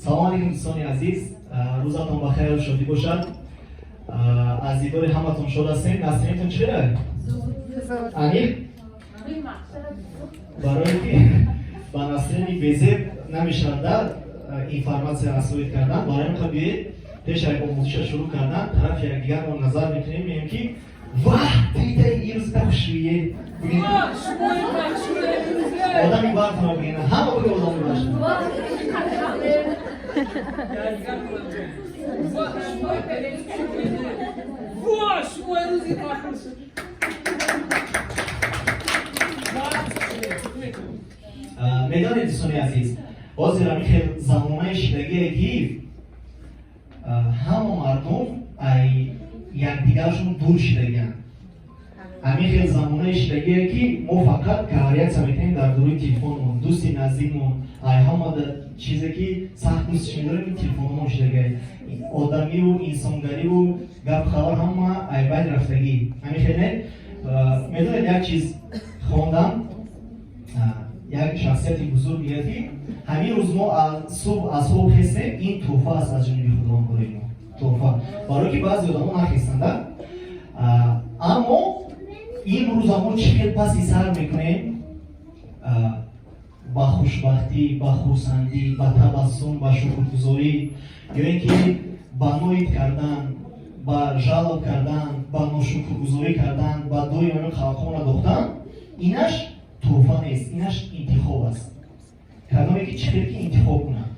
Салом алейкум, дӯстони азиз, рӯзатон ба хайру шодӣ бошад. Аз дидори ҳаматон шод ҳастем. Настроение тон чӣ хел? Аниқ барое ки ба настроение безеб намешавад информация расоид кардан. Барои ин биёед, пеш як омӯзиша шурӯъ кардан, тарафи якдигарро назар мекунем, мегӯем ки ваҳ, тита ирӯзта хушрӯе. Одами бартона бигӯен, ҳама бига, одами баршон. Медонед, дӯстони азиз, ҳозир ҳамин хел замонаи шидагие ки ҳама мардум ай якдигаршон дур шидагианд. Ҳамин хел замонаи шидагие ки мо фақат говориться мекунем дар дуруи телефонмон. Дӯсти наздикмон, ай ҳама чизе ки сахт дӯстш медорем, ин телефонмон шидагиа. Одамиву инсонгариву гап-хабар ҳама ай байн рафтагӣ. Ҳамин хел не? Медонед, як чиз хондам, як шахсияти бузург мегӯяд, ки ҳамин рӯз мо субҳ аз хоб хестем, ин тӯҳфа аст аз ҷониби Худованд барои мо, тӯҳфа, барое ки баъзе одамо нахестанда. Аммо имрӯза мо чӣ хел паси сар мекунем: ба хушбахтӣ, ба хурсандӣ, ба табассум, ба шукргузорӣ ё ин ки ба ноид кардан, ба жалоб кардан, ба ношукргузорӣ кардан, ба доим ҳамин халқона дохтан, инаш тӯҳфа нест, инаш интихоб аст. Кадоме ки чӣ хел ки интихоб кунад.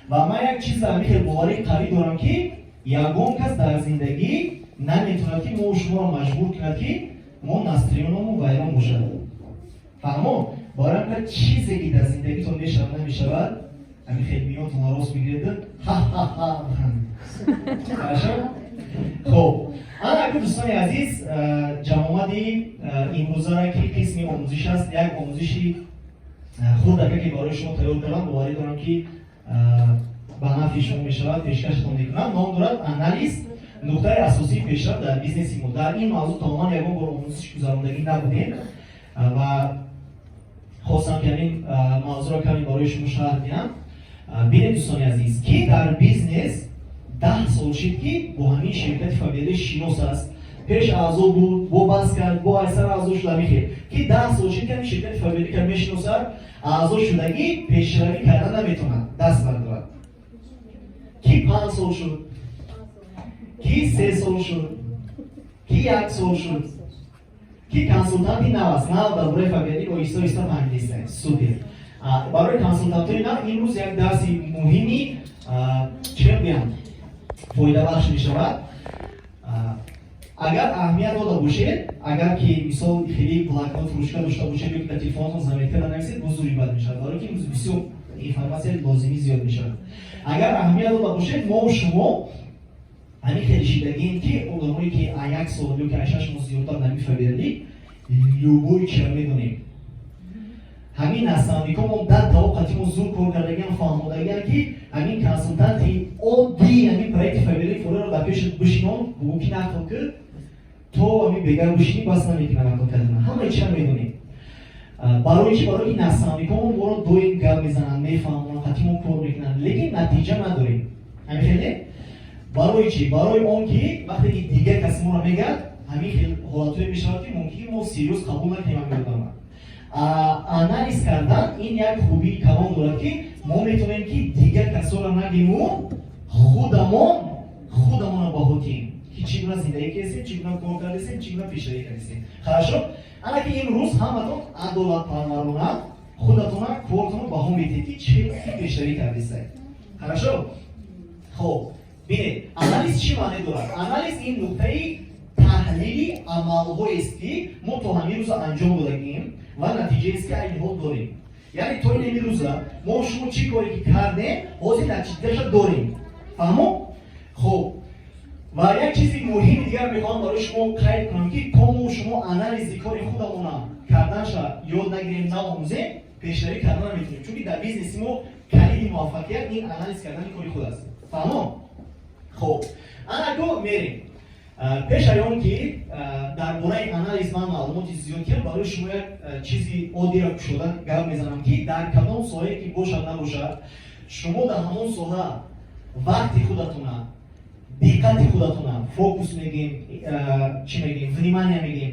Ва ман як чиз ҳамин хел боварии қавӣ дорам, ки ягон кас дар зиндагӣ наметавонад, ки мо шуморо маҷбур кунад, ки мо настроение мон вайрон бошад. Фаҳмо? Барои ҳам чизе ки дар зиндагитон мешавад, намешавад, ҳамин хел миёнтонро рост мегиред, ҳа-ҳа-ҳа бихандед. Хорошо? Хоб, ана аку, дӯстони азиз, ҷамъомади имрӯзара, ки қисми омӯзиш аст, як омӯзиши хурдака, ки барои шумо тайёр кардам, боварӣ дорам, ки ба нафъи шумо мешавад, пешкаштон мекунам. Ном дорад «Анализ: нуқтаи асосии пешрафт дар бизнеси мо». Дар ин мавзӯъ тамоман ягон бор омӯзиш гузарондагӣ набудем ва хостам, ки ҳамин мавзӯъро каме барои шумо шарҳ диҳам. Бинед, дӯстони азиз, ки дар бизнес 10 сол шид, ки бо ҳамин ширкати Фаберлик шинос аст, пеш аъзо буд, бо бас кард, бо айсар аъзо шуда, мехел ки 10 сол шид, ки ҳамин ширкати Фаберлика мешиносад, аъзо шудагӣ, пешравӣ карда наметавонад, даст бардорад. Ки 5 сол шуд, ки 3 сол шуд, ки як сол шуд, ки консултанти нав аст, нав дар бораи Фаберлик оҳиста оҳиста фаҳмидиста, супер. Барои консултантҳои нав имрӯз як дарси муҳими, чӣ гӯям, фоидабахш мешавад. Агар аҳамият дода бошед, агар ки мисол хеле блокнот, ручка дошта бошед ё ки дар телефонатон заметка нанависед, боз зури бад мешавад, барое ки имрӯз бисёр информация лозимӣ зиёд мешавад. Агар аҳамият дода бошед, мо шумо ҳамин хеле шидагием, ки одамое ки а як сол ё ки а 6 моҳ зиёдтар дар Фаберлик, любой чиро медонем. Ҳамин наставник омон дар тавоқати мо зур кор кардагиам, фаҳмодагиам, ки ҳамин консултанти оддӣ ҳамин проекти Фаберлик фореро дар пешат бишинон, бугӯ ки нақл ки, то ҳамин бегар бишинӣ, бас намекунад нақл кардан. Ҳамаи чиро медонем. Барои чӣ? Барои ки наставник омон моро доим гап мезананд, мефаҳмонанд, қатъи мо кор мекунанд, лекин натиҷа надорем. Ҳамин хеле? Барои чӣ? Барои он ки вақте ки дигар каси моро мегӯяд, ҳамин хел ҳолатҳое мешавад, ки мумкин мо всерьёз қабул накунем ҳамин одамро. Анализ кардан ин як хубии калон дорад, ки мо метавонем, ки дигар касоро нагиму, худамон худамонро баҳо диҳем, ки чӣ гуна зиндагӣ кардем, чӣ гуна кор кардесем, чӣ гуна пешравӣ кардесем. Хорошо? Ана ки имрӯз ҳаматон адолатпарварона худатона, кортонро баҳо медиҳед, ки чӣ пешравӣ кардесед. Хорошо? Хоб, бинед, анализ чӣ маъне дорад? Анализ ин нуқтаи таҳлили амалҳоест, ки мо то ҳамин рӯза анҷом додагием ва натиҷаест, ки айни ҳол дорем. Яъне то ин рӯза мо шумо чӣ коре ки кардем, ҳозир натиҷаша дорем. Фаҳмо? Хоб, ва як чизи муҳими дигар мехоҳам барои шумо қайд кунам, ки то мо шумо анализи кори худамона карданша ёд нагирем, наомӯзем, пешравӣ кардан наметавонем, чунки дар бизнеси мо калиди муваффақият ин анализ кардани кори худ аст. Фаҳмо? Хоб, анако мерем. Пеш аз он ки дар бораи анализ ман маълумоти зиёд кардам, барои шумо як чизи оддиро кушода гап мезанам, ки дар кадом соҳае ки бошад, набошад. Шумо дар ҳамон соҳа вақти худатона, диққати худатона, фокус мегем, чӣ мегем, внимание мегем,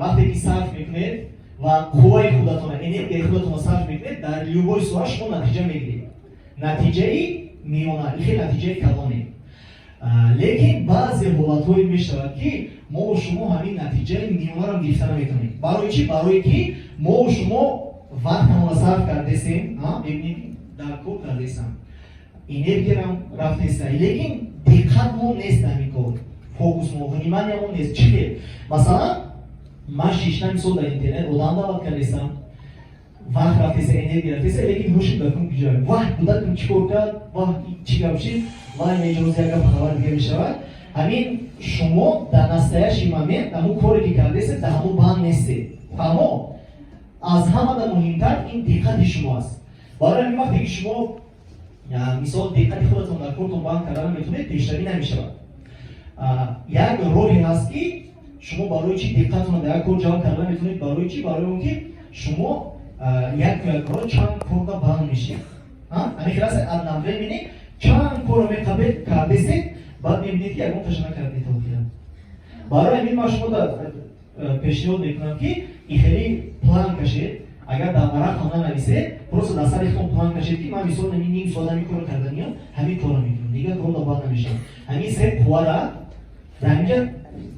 вақте ки сарф мекунед ва қувваи худатона, энергияи худатона сарф мекунед, дар любой соҳа шумо натиҷа мегиред, натиҷаи миёна ихе натиҷаи калоне. Лекин баъзе ҳолатҳое мешавад, ки мо шумо ҳамин натиҷаи миёнаро гирифта наметавонем. Барои чӣ? Барое ки мо шумо вақтамонро сарф кардесем, мебинем, ки дар кор кардесам, энергиярам рафтеста, лекин диққатмон нест ҳамин кор, фокусмо, вниманиямон нест. Чӣ хел? Масалан, ман шишта, мисол, дар интернет одам даъват кардесам, вақт рафтеса, энергия рафтеса, лекин ҳушим дар кун куҷо? Ваҳ, кӯдакам чӣ кор кард? Ваҳ, чӣ гап шид? Вай меҷоз, як гап хабар дига мешавад. Ҳамин шумо дар настоящий момент ҳамун коре ки кардесед, дар ҳамун банд нестед. Фаҳмо? Аз ҳамада муҳимтар ин диққати шумо аст. Барои ҳамин, вақте ки шумо, мисол, диққати худатон дар кортон банд карда наметавонед, пешравӣ намешавад. Як роҳе ҳаст, ки шумо барои чӣ диққатонро дар як кор ҷалб карда наметавонед. Барои чӣ? Барои он ки шумо яку якбора чанд корда банд мешед. Ҳамин хел аст, одновременно чанд корро меқабед кардесед, баъд мебинед, ки ягон таша накардед охира. Барои ҳамин ман шумо пешниҳод мекунам, ки и хеле план кашед. Агар дар варақ ҳам нанависед, просто дар сари худтон план кашед, ки ман, мисол, ҳамин ним соат ҳамин корро карданиям, ҳамин корро мекунам, дигар корро банд намешавам, ҳамин се қуввара дар ҳаминҷа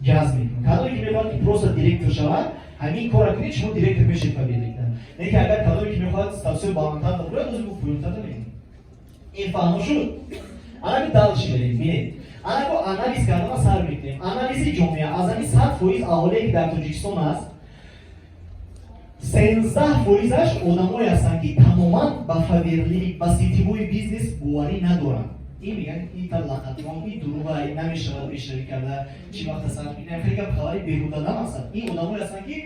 ҷазб мекунам. Кадоме ки мехоҳад, ки просто директор шавад, ҳамин корро кунед, шумо директор мешед Фаберлик. Не ки агар кадоме ки мехоҳад статусҳои баландтар бигирад, ози поёнтар намекунад. Ин фаҳмо шуд? Анами дальше берем. Бинед, анако анализ кардана сар мекунем, анализи ҷомеа. Аз ҳамин 100% аҳолие, ки дар Тоҷикистон аст, 13%-аш одамое ҳастанд, ки тамоман ба Фаберлик, ба сетевой бизнес боварӣ надоранд. Ин мегӯянд, ин лохотрон, ин дурӯға, намешавад пешравӣ карда, чӣ вақта сарф мекунем, хеле гап хабари беҳуда намасад. Ин одамое ҳастанд, ки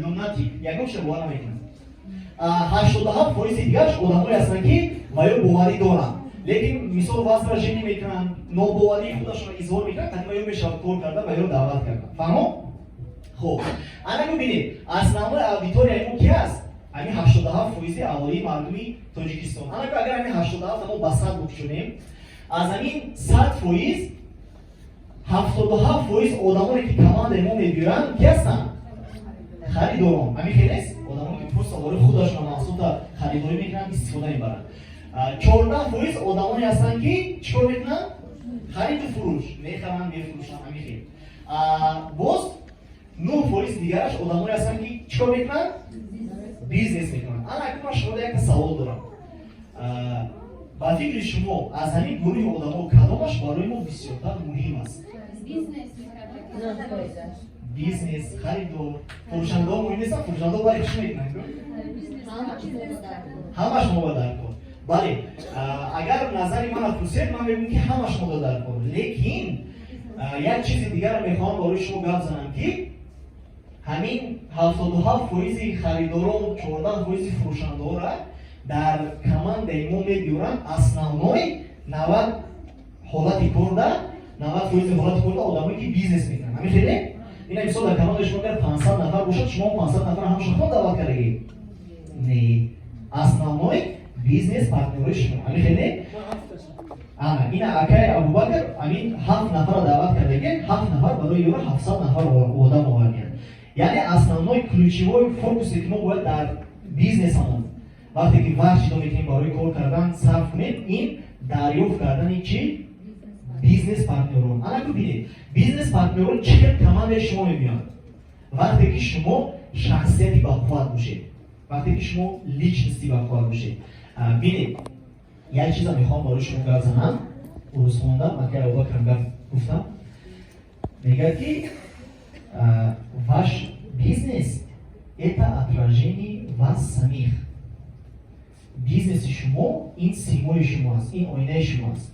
лунатик, ягон чиза бовар намекунанд. 87% дигараш одамое ҳастанд, ки ва ё боварӣ доранд, лекин, мисол, возражение мекунанд, нобоварии худашонро изҳор мекунанд. Қадима ё мешавад кор карда ва ё даъват карда. Фаҳмо? Хуб, ана бибинед, основной аудиторияи мо ки аст? Ҳамин 87% аҳолии мардуми Тоҷикистон. Анаку агар ҳамин 87 мо ба 100 букшонем, аз ҳамин 100%, 77% одамоне, ки командаи мо мебиёранд, ки ҳастанд? Харидорон. Ҳамин хел нест? Одамоне, ки просто барои худашона маҳсулота харидорӣ мекунанд, истифода мебаранд. 14% одамоне ҳастанд, ки чӣ кор мекунанд? Хариду фурӯш, мехаранд, мефурӯшанд, ҳамин хел. Боз 9% дигараш одамоне ҳастанд, ки чӣ кор мекунанд? Бизнес мекунанд. Ана акун ман шумода якта савол дорам. Ба фикри шумо, аз ҳамин гурӯҳи одамо кадомаш барои мо бисёртар муҳим аст? Бизнес, харидор, фурӯшандаҳо муҳим нестанд? Фурӯшандаҳо бари чӣ мекунанд? Ҳамаш мо ба дар кор. Бале, агар назари мана пурсед, ман мегӯям, ки ҳамаш мо дар кор, лекин як чизи дигарро мехоҳам барои шумо гап занам, ки ҳамин 77% харидорон, 14% фурӯшандаҳоро дар командаи мо мебиёранд. Основной 90 ҳолати корда, 90% ҳолати корда одамое, ки бизнес мекунанд. Ҳамин хеле? Ина, мисол, дар командаи шумо агар 500 нафар бошад, шумо 500 нафар ҳамашон худтон даъват кардагӣ? Не, основной бизнес партнёрои шумо. Ҳамин хеле? Ана ина акай Абубакр ҳамин ҳафт нафарро даъват кардаги, ҳафт нафар барои ёро 700 нафар одам овардиянд. Яъне основной, ключевой фокусе, ки мо бояд дар бизнесамон, вақте ки вақт ҷудо мекунем барои кор кардан, сарф кунем, ин дарёфт кардани чӣ? Бизнес партнёрон. Анаку бинед, бизнес партнёрон чӣ хел командаи шумо мебиёнд? Вақте ки шумо шахсияти бақувват бошед, вақте ки шумо личности бақувват бошед. Бинед, як чиза мехоҳам барои шумо гап занам. Урусхонда акай Абубакрам гап гуфтам, мегӯяд, ки ваш бизнес — это отражение вас самих. Бизнеси шумо ин симои шумо аст, ин оинаи шумо аст.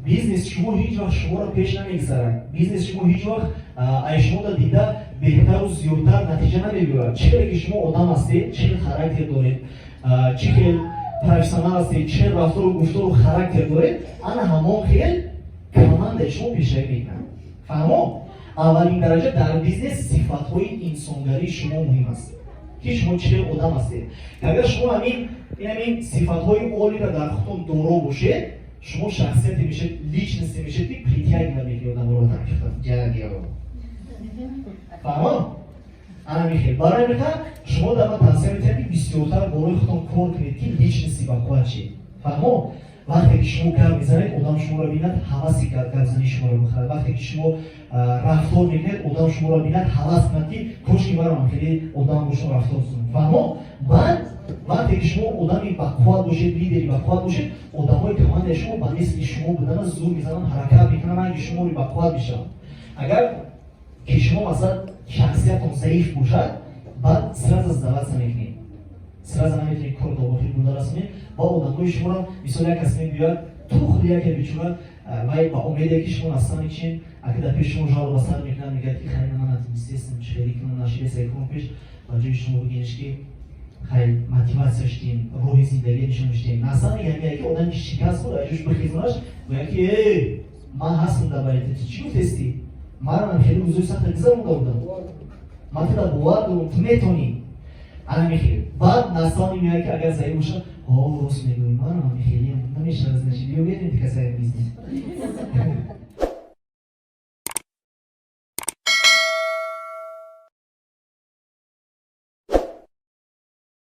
Бизнес шумо ҳеҷ вақт шуморо пеш намегузарад, бизнес шумо ҳеҷ вақт ай шуморо дида беҳтару зиёдтар натиҷа намебиёрад. Чӣ хеле ки шумо одам ҳастед, чӣ хел характер доред, чӣ хел профессионал ҳастед, чӣ хел рафтору гуфтору характер доред, ана ҳамон хел командаи шумо пешравӣ мекунад. Фаҳмо? Аввалин дараҷа дар бизнес сифатҳои инсонгарии шумо муҳим аст. ки шумо чӣ хел одам ҳастед. Агар шумо ҳамин сифатҳои олиро дар худтон доро бошед, шумо шахсияте мешед, личности мешед, ки притягивать мекунед одаморо ба тарафи худатон. Фаҳмо? Ана михел. Барои миха шумо дар ман тавсия метиҳам, ки бисёртар болои худтон кор кунед, ки личности бақувват шед. Фаҳмо? Вақте ки шумо гап мезанед, одам шуморо бинад, ҳаваси гапзании шуморо бихарад. Вақте ки шумо рафтор мекунед, одам шуморо бинад, ҳавас кунад, ки кошки барам хеле одам бошам, рафтор кунам. Фаҳмо? Баъд вақте ки шумо одами бақувват бошед, лидери бақувват бошед, одамои командаи шумо ба мисли шумо будана зур мезананд, ҳаракат мекунанд, ранги шуморо бақувват мешаванд. Агар ки шумо, масалан, шахсиятон заиф бошад, баъд сразу сдаваться мекунед, сразу наметавонед кор то охир бурда расонед ва одамои шуморо, мисол, як кас мебиёяд, тухли яке бечора, вай ба умеде ки шумо наставник шин, аки дар пеши шумо жалоба сар мекунад, мегӯяд, ки хай, ман натонистестам, чӣ кунам, нашидеса кун пеш. Ба ҷои шумо бигӯенш, ки хай, мотиватсия шудем, роҳи зиндагӣ нишон шудем. Наставник ҳамияе ки одаме ки шикаст хӯрд, аҷош бихезонаш, гӯяд, ки э, ман ҳастам дар бари ту, чӣ гуфтестӣ? Манам хеле рӯзои сахта гузаронда будам, ман туда бовар дорам, ту метонӣ. Ана мехел. Баъд наставник меояд, ки агар заиф бошад: «О, рост мегӯӣ, манам хеле намешавад, значит, биё, берем касаи бизнес».